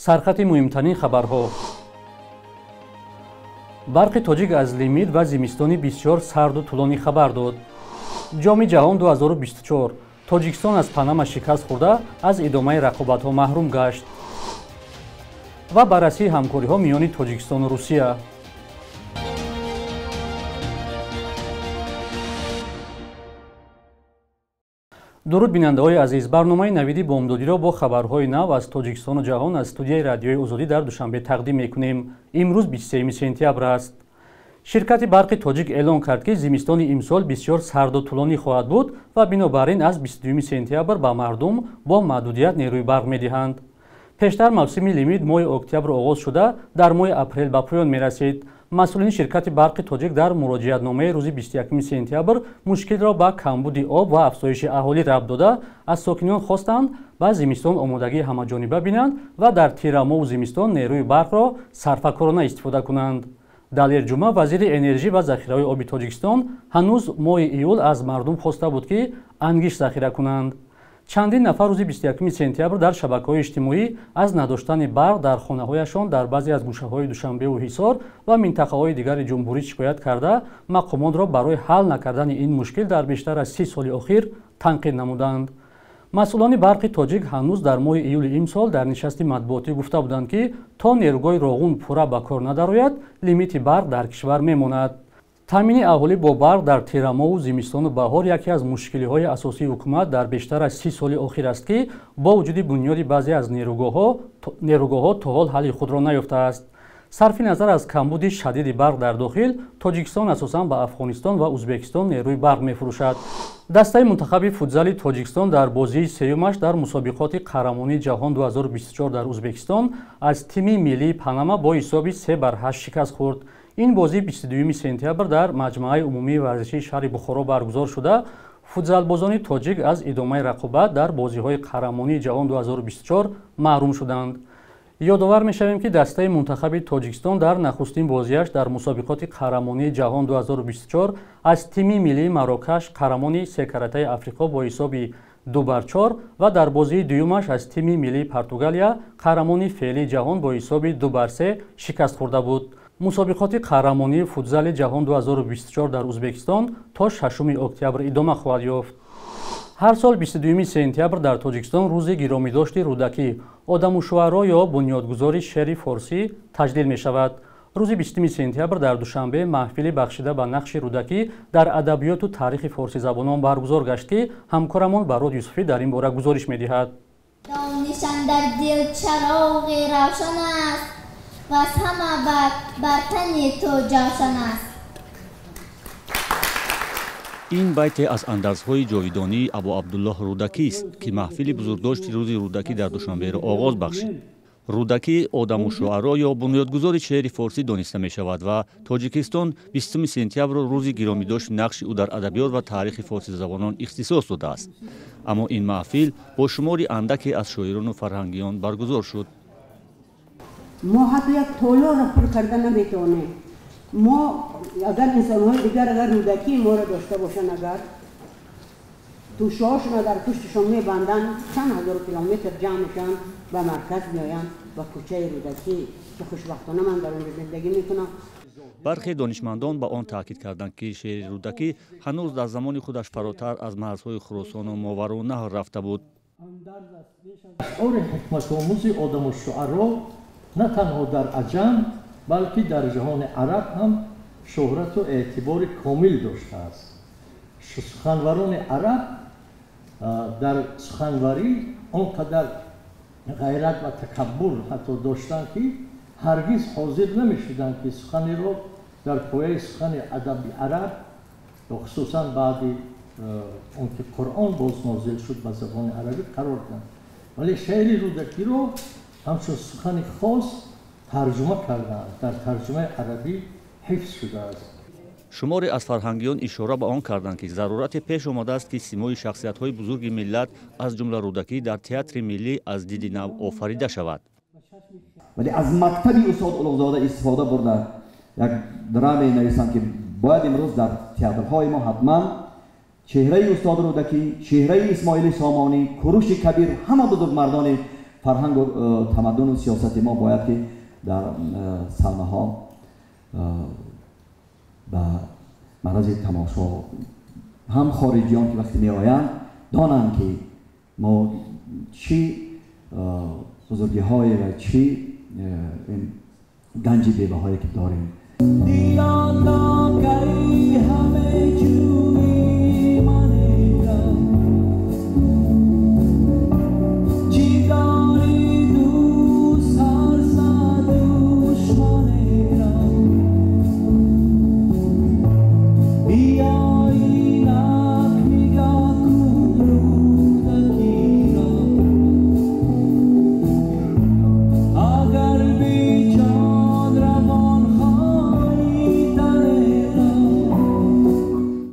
Сархати муҳимтарин хабарҳо. Барқи тоҷик аз лимит ва зимистони бисёр сарду тӯлонӣ хабар дод. Ҷоми ҷаҳон 2024. Тоҷикистон аз Панама шикаст хӯрда, аз идомаи рақобатҳо маҳрум гашт. Ва баррасии ҳамкориҳо миёни Тоҷикистону Русия. Дуруд, бинандаҳои азиз. Барномаи навиди бомдодиро бо хабарҳои нав аз Тоҷикистону ҷаҳон аз студияи Радиои Озодӣ дар Душанбе тақдим мекунем. Имрӯз 23 сентябр аст. Ширкати барқи тоҷик эълон кард, ки зимистони имсол бисёр сарду тӯлонӣ хоҳад буд ва бинобар ин аз 22 сентябр ба мардум бо маҳдудият нерӯи барқ медиҳанд. Пештар мавсими лимит моҳи октябр оғоз шуда, дар моҳи апрел ба поён мерасид. Масъулини ширкати барқи тоҷик дар муроҷиатномаи рӯзи 21 сентябр мушкилро ба камбуди об ва афзоиши аҳолӣ рабт дода, аз сокинон хостанд ба зимистон омодагии ҳамаҷониба бинанд ва дар тирамоҳу зимистон нерӯи барқро сарфакорона истифода кунанд. Далер Ҷума, вазири энержӣ ва захираҳои оби Тоҷикистон, ҳанӯз моҳи июл аз мардум хоста буд, ки ангишт захира кунанд. Чандин нафар рӯзи 21 сентябр дар шабакаҳои иҷтимоӣ аз надоштани барқ дар хонаҳояшон дар баъзе аз гӯшаҳои Душанбеву Ҳисор ва минтақаҳои дигари ҷумҳурӣ шикоят карда, мақомотро барои ҳал накардани ин мушкил дар бештар аз 30 соли охир танқид намуданд. Масъулони барқи тоҷик ҳанӯз дар моҳи июли имсол дар нишасти матбуотӣ гуфта буданд, ки то нерӯгоҳи Роғун пурра ба кор надарояд, лимити барқ дар кишвар мемонад. Таъмини аҳолӣ бо барқ дар тирамоҳу зимистону баҳор яке аз мушкилиҳои асосии ҳукумат дар бештар аз 30 соли охир аст, ки бо вуҷуди бунёди баъзе аз нерӯгоҳҳо то ҳол ҳалли худро наёфтааст. Сарфи назар аз камбуди шадиди барқ дар дохил, Тоҷикистон асосан ба Афғонистон ва Узбекистон нерӯи барқ мефурӯшад. Дастаи мунтахаби футзали Тоҷикистон дар бозии сеюмаш дар мусобиқоти қаҳрамонии ҷаҳон 2024 дар Узбекистон аз тими миллии Панама бо ҳисоби 3-8 шикаст хӯрд. Ин бозӣ 22 сентябр дар маҷмӯаи умумии варзишии шаҳри Бухоро баргузор шуда, футзалбозони тоҷик аз идомаи рақобат дар бозиҳои қаҳрамонии ҷаҳон 2024 маҳрум шуданд. Ёдовар мешавем, ки дастаи мунтахаби Тоҷикистон дар нахустин бозиаш дар мусобиқоти қаҳрамонии ҷаҳон 2024 аз тими миллии Марокаш, қаҳрамони секаратаи Африқо, бо ҳисоби 2-4 ва дар бозии дуюмаш аз тими миллии Португалия, қаҳрамони феълии ҷаҳон, бо ҳисоби 2-3 шикаст хӯрда буд. Мусобиқоти қаҳрамонии футзали ҷаҳон 2024 дар Узбекистон то 6 октябр идома хоҳад ёфт. Ҳар сол 22 сентябр дар Тоҷикистон рӯзи гиромидошти Рӯдакӣ, одамушӯаро ё бунёдгузори шеъри форсӣ таҷлил мешавад. Рӯзи 20 сентябр дар Душанбе маҳфили бахшида ба нақши Рӯдакӣ дар адабиёту таърихи форсизабонон баргузор гашт, ки ҳамкорамон Барод Юсуфӣ дар ин бора гузориш медиҳад. Дониш андар дил чароғи равшан аст ва аз ҳама бад бар тани ту ҷавшан аст. Ин байте аз андарзҳои ҷовидонии Абу Абдуллоҳ Рӯдакист, ки маҳфили бузургдошти рӯзи Рӯдакӣ дар Душанберо оғоз бахшид. Рӯдакӣ одамушӯаро ё бунёдгузори шеъри форсӣ дониста мешавад ва Тоҷикистон 20 сентябрро рӯзи гиромидошти нақши ӯ дар адабиёт ва таърихи форсизабонон ихтисос додааст. Аммо ин маҳфил бо шумори андаке аз шоирону фарҳангиён баргузор шуд. Мо ҳатто як толорро пур карда наметавонем. Мо агар инсонҳои дигар агар Рӯдакии моро дошта бошанд, агар тӯшаҳошонро дар пушташон мебанданд, чанд ҳазор километр ҷамъ мешаванд, ба марказ меоянд, ба кӯчаи Рӯдакӣ, ки хушбахтона ман дар онҷо зиндагӣ мекунам. Бархе донишмандон ба он таъкид карданд, ки шеъри Рӯдакӣ ҳанӯз дар замони худаш фаротар аз марзҳои Хуросону Мовароуннаҳр рафта буд. Ашъори ҳикматомӯзи одамушӯаро на танҳо дар аҷам, балки дар ҷаҳони араб ҳам шӯҳрату эътибори комил доштааст. Суханварони араб дар суханварӣ он қадар ғайрат ва такаббур ҳатто доштанд, ки ҳаргиз ҳозир намешуданд, ки суханеро дар пояи сухани адаби араб ё хусусан баъди он ки Қуръон боз нозил шуд ба забони арабӣ қарор диҳанд. Вале шеъри Рӯдакиро ҳамчун сухани хос тарҷума кардаанд, дар тарҷумаи арабӣ ҳифз шудааст. Шуморе аз фарҳангиён ишора ба он карданд, ки зарурате пеш омадааст, ки симои шахсиятҳои бузурги миллат, аз ҷумла Рӯдакӣ, дар театри миллӣ аз диди нав офарида шавад. Вале аз мактаби устод Улуғзода истифода бурда як драме нависам, ки бояд имрӯз дар театрҳои мо ҳатман чеҳраи устод Рӯдакӣ, чеҳраи Исмоили Сомонӣ, Куруши Кабир, ҳама бузургмардони Фарҳангу тамаддуну сиёсати мо бояд ки дар саҳнаҳо ба маърази тамошо ҳам хориҷиён ки вақте меоянд донанд ки мо чӣ бузургиҳое ва чӣ ганҷи бебаҳое ки дорем.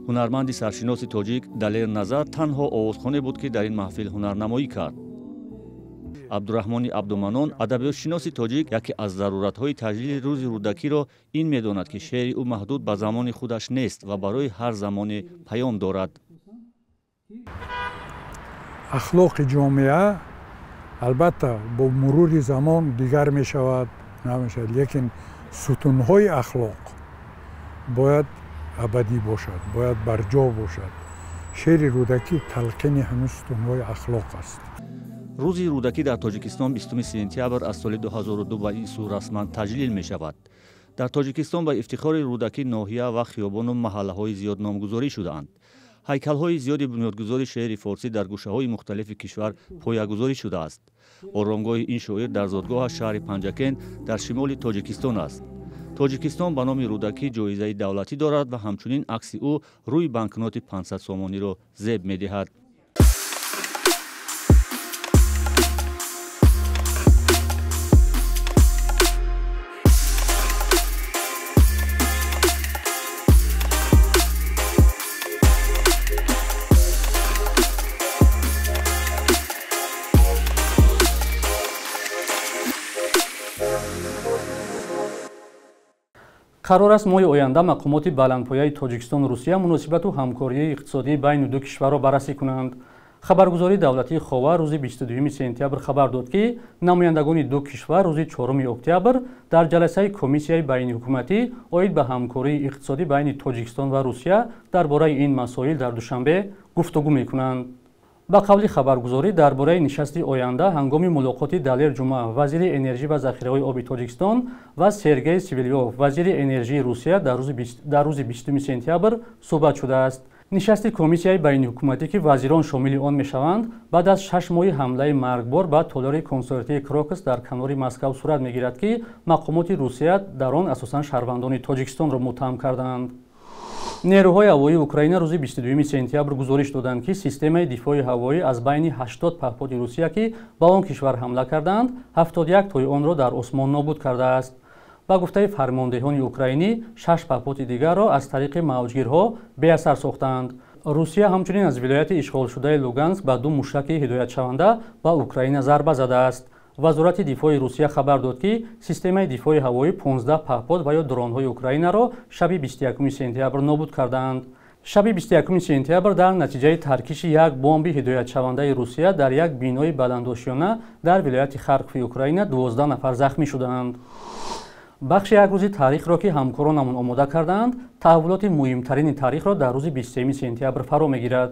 Ҳунарманди саршиноси тоҷик Далер Назар танҳо овозхоне буд, ки дар ин маҳфил ҳунарнамоӣ кард. Абдураҳмони Абдуманон, адабиётшиноси тоҷик, яке аз заруратҳои таҷлили рӯзи Рӯдакиро ин медонад, ки шеъри ӯ маҳдуд ба замони худаш нест ва барои ҳар замоне паём дорад. Ахлоқи ҷомеа албатта бо мурури замон дигар мешавад, намешавад, лекин сутунҳои ахлоқ бояд абадӣ бошад, бояд барҷо бошад. Шеъри Рӯдакӣ талқини ҳамин сутунҳои ахлоқ аст. Рӯзи Рӯдакӣ дар Тоҷикистон 20 сентябр аз соли 2002 ба ин сӯ расман таҷлил мешавад. Дар Тоҷикистон ба ифтихори Рӯдакӣ ноҳия ва хиёбону маҳаллаҳои зиёд номгузорӣ шудаанд. Ҳайкалҳои зиёди бунёдгузори шеъри форсӣ дар гӯшаҳои мухталифи кишвар поягузорӣ шудааст. Оромгоҳи ин шоир дар зодгоҳаш шаҳри Панҷакент дар шимоли Тоҷикистон аст. Тоҷикистон ба номи Рӯдакӣ ҷоизаи давлатӣ дорад ва ҳамчунин акси ӯ рӯи банкноти 500 сомониро зеб медиҳад. Қарор аст моҳи оянда мақомоти баландпояи Тоҷикистону Русия муносибату ҳамкории иқтисодии байни ду кишварро баррасӣ кунанд. Хабаргузории давлатии Ховар рӯзи 22 сентябр хабар дод, ки намояндагони ду кишвар рӯзи 4 октябр дар ҷаласаи комиссияи байниҳукуматӣ оид ба ҳамкории иқтисодӣ байни Тоҷикистон ва Русия дар бораи ин масоил дар Душанбе гуфтугӯ мекунанд. Ба қавли хабаргузорӣ, дар бораи нишасти оянда ҳангоми мулоқоти Далер Ҷумъа, вазири энержӣ ва захираҳои оби Тоҷикистон ва Сергей Сивилёв, вазири энержии Русия дар рӯзи 20 сентябр суҳбат шудааст. Нишасти комиссияи байниҳукуматӣ, ки вазирон шомили он мешаванд, баъд аз 6 моҳи ҳамлаи маргбор ба толори консертии Крокус дар канори Москав сурат мегирад, ки мақомоти Русия дар он асосан шаҳрвандони Тоҷикистонро муттаҳам кардаанд. Нерӯҳои ҳавоии Украина рӯзи 22 сентябр гузориш доданд, ки системаи дифои ҳавоӣ аз байни 80 паҳподи Русия, ки ба он кишвар ҳамла кардаанд, 71 тои онро дар осмон нобуд кардааст. Ба гуфтаи фармондеҳони украинӣ, 6 паҳподи дигарро аз тариқи мавҷгирҳо беасар сохтаанд. Русия ҳамчунин аз вилояти ишғолшудаи Луганск ба ду мушаки ҳидоятшаванда ба Украина зарба задааст. Вазорати дифои Русия хабар дод, ки системаи дифои ҳавоӣ 15 паҳпод ва ё дронҳои Украинаро шаби 21 сентябр нобуд кардаанд. Шаби 21 сентябр дар натиҷаи таркиши як бомби ҳидоятшавандаи Русия дар як бинои баландошёна дар вилояти Харкови Украина 12 нафар захмӣ шудаанд. Бахши як рӯзи таърихро, ки ҳамкоронамон омода кардаанд, таҳаввулоти муҳимтарини таърихро дар рӯзи 23 сентябр фаро мегирад.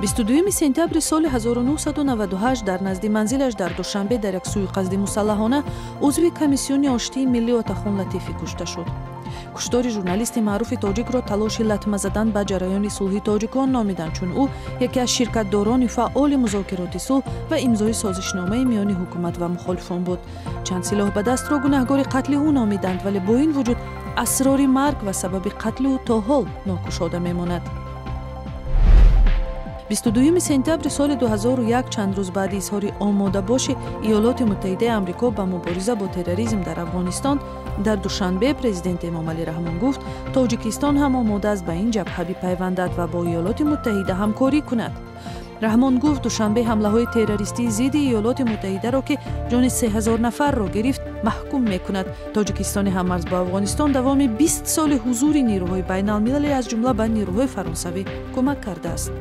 22 сентябри соли 1998 дар назди манзилаш дар Душанбе дар як сӯиқасди мусаллаҳона узви комиссиони оштии миллӣ Отахон Латифӣ кушта шуд. Куштори журналисти маъруфи тоҷикро талоши латма задан ба ҷараёни сулҳи тоҷикон номиданд, чун ӯ яке аз ширкатдорони фаъоли музокироти сулҳ ва имзои созишномаи миёни ҳукумат ва мухолифон буд. Чанд силоҳ ба дастро гунаҳгори қатли ӯ номиданд, вале бо ин вуҷуд асрори марг ва сабаби қатли ӯ то ҳол нокушода мемонад. 22 сентябри соли 2001 чанд рӯз баъди изҳори омодабоши Иёлоти Муттаҳидаи Амрико ба мубориза бо терроризм дар Афғонистон, дар Душанбе президент Эмомалӣ Раҳмон гуфт, Тоҷикистон ҳам омода аст ба ин ҷабҳа бипайвандад ва бо Иёлоти Муттаҳида ҳамкорӣ кунад. Раҳмон гуфт, Душанбе ҳамлаҳои террористии зидди Иёлоти Муттаҳидаро, ки ҷони 3000 нафарро гирифт, Маҳкум мекунад. Тоҷикистони ҳаммарз бо Афғонистон давоми 20 соли ҳузури нерӯҳои байналмилалӣ, аз ҷумла ба нерӯҳои фаронсавӣ, кӯмак кардааст.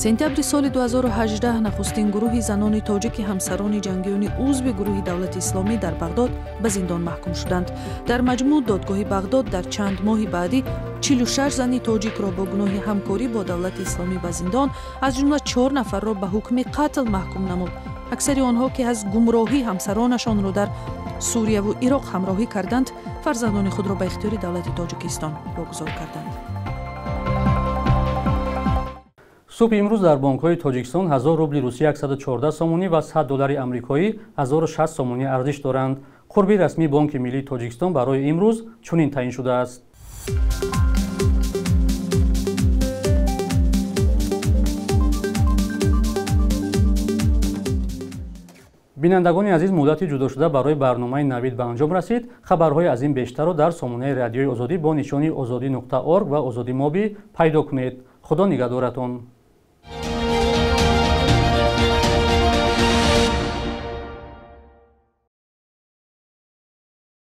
Сентябри соли 2018 нахустин гурӯҳи занони тоҷики ҳамсарони ҷангиёни узви гурӯҳи Давлати Исломӣ дар Бағдод ба зиндон маҳкум шуданд. Дар маҷмӯъ додгоҳи Бағдод дар чанд моҳи баъдӣ 46 зани тоҷикро бо гуноҳи ҳамкорӣ бо Давлати Исломӣ ба зиндон, аз ҷумла чор нафарро ба ҳукми қатл маҳкум намуд. Аксари онҳо, ки аз гумроҳӣ ҳамсаронашонро дар Сурияву Ироқ ҳамроҳӣ карданд, фарзандони худро ба ихтиёри давлати Тоҷикистон вогузор карданд. Субҳи имрӯз дар бонкҳои Тоҷикистон 1000 рубли русӣ 114 сомонӣ ва 100 доллари амрикоӣ 1060 сомонӣ арзиш доранд. Қурби расмии Бонки миллии Тоҷикистон барои имрӯз чунин таъин шудааст. Бинандагони азиз, муддати ҷудошуда барои барномаи Навид ба анҷом расид. Хабарҳои аз ин бештарро дар сомонаи Радиои Озодӣ бо нишони озодӣ.орг ва Озодӣ Моби пайдо кунед. Худо нигаҳдоратон.